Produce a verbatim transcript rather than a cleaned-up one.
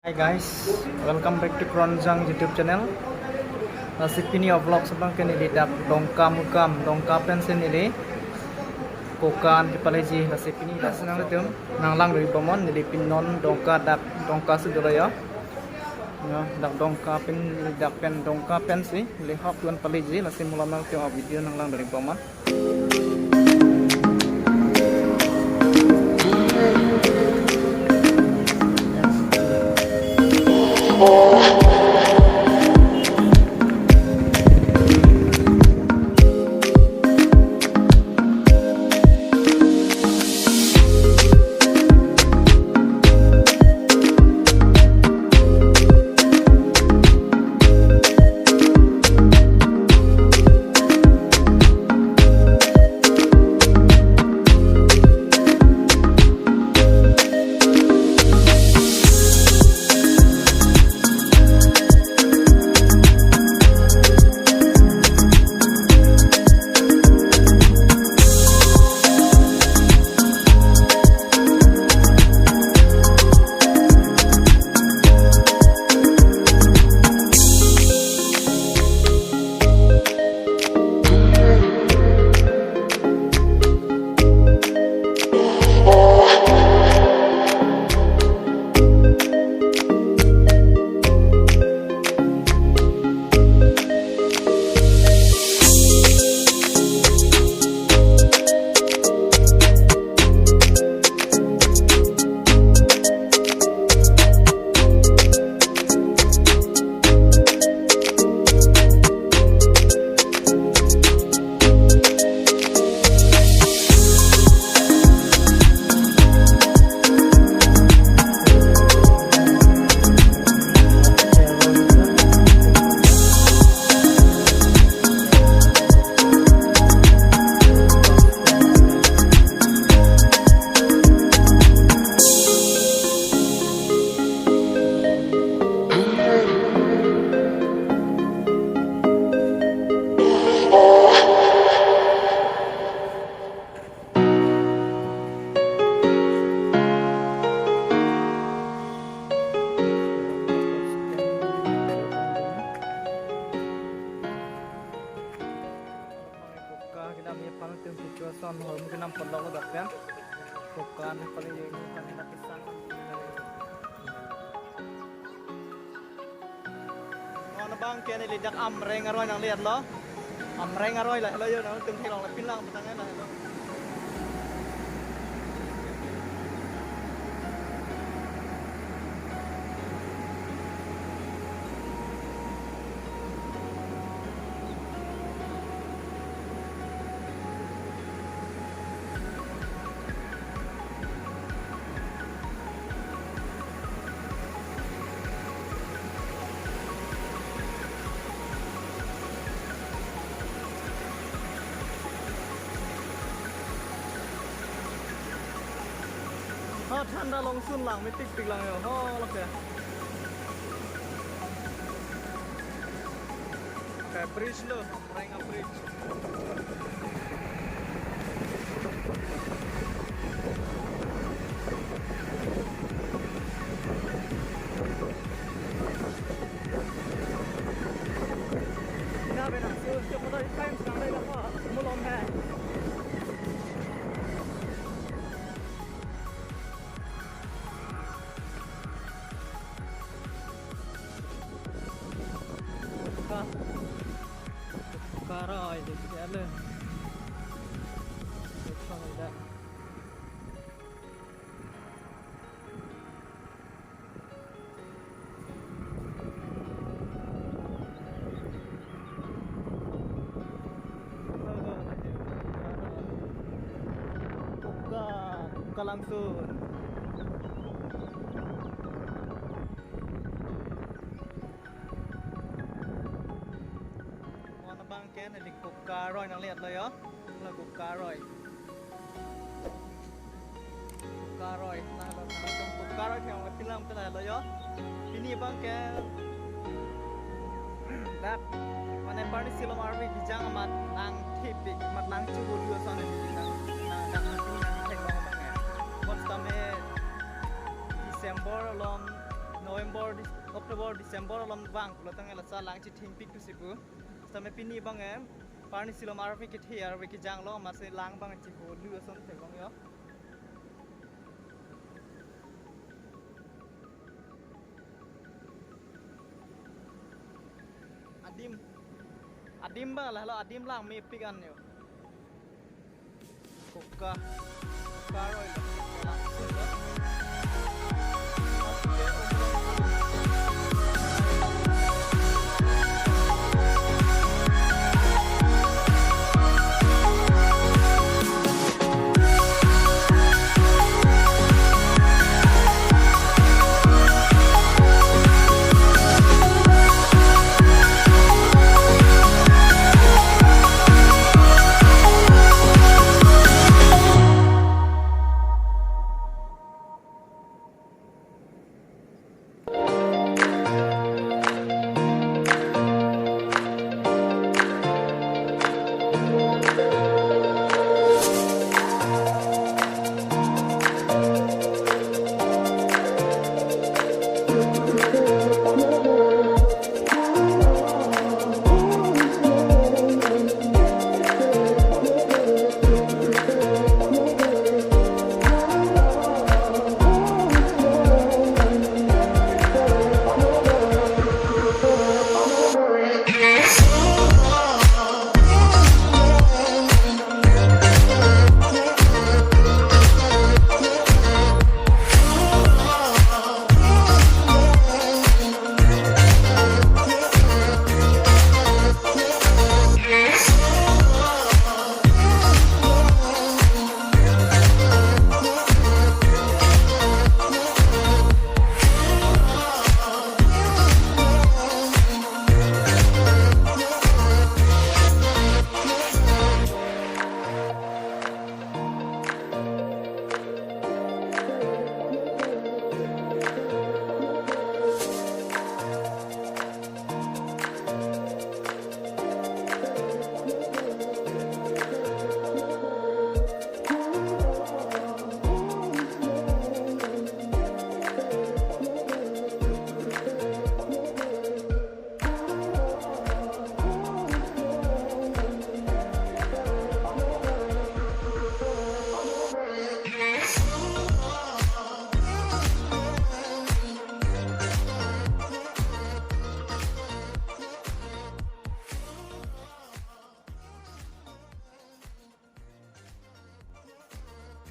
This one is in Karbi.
Hi guys, welcome back to Kronjang YouTube channel. Lasi pini a-vlog abang ke neli dak Dongkamukam, Dongka pensi neli kokan kepaleji. Lasi pini lasi nanglitum nanglang dori bomnon, neli pini non Dongka, dak Dongka si dolo ya. Ya, dak Dongka pen, neli dak pen Dongka pensi neli hok dun paleji. Lasi malom nanglitum a-video nanglang dori bomnon. Koka kedam aphan atum picture ason hormu kenam pon lo dak pen. Koka ne paling yang kan dak kesan. Mon abang ke neli dak Amreng aroi nangledetlo. Amreng aroi lahelo yo, nangtum theklong le pinlang petang lahelo. Ha, thanda longsun lang, metik tik lang yo. Ho, lake. Kayak bridge lo, Amreng bridge. Koka aroi, dei, ya, le. Koka aroi dak. Koka, Koka Langsun. Mon abang ke neli Koka aroi nangledetlo yo. La Koka aroi. Koka aroi, nanglo, nangtum Koka aroi theklong le pinlang petang lahelo yo. Pini abang ke dak mane parni silom arve kejang amat nangthepik, amat nangchubulu ason neli nang, nang dak nang theklong abang ke. Bonsitame December along November October, December along abang pulo tangte la sa lang chithengpik thusi pu. Same pini abang em, parni silom arve kethe arve kejang lo, amatsi lang abang chiholu ason thek abang yo. Adim, adim abang lahelo, adim lang mepik an yo. Koka, koka roi lo.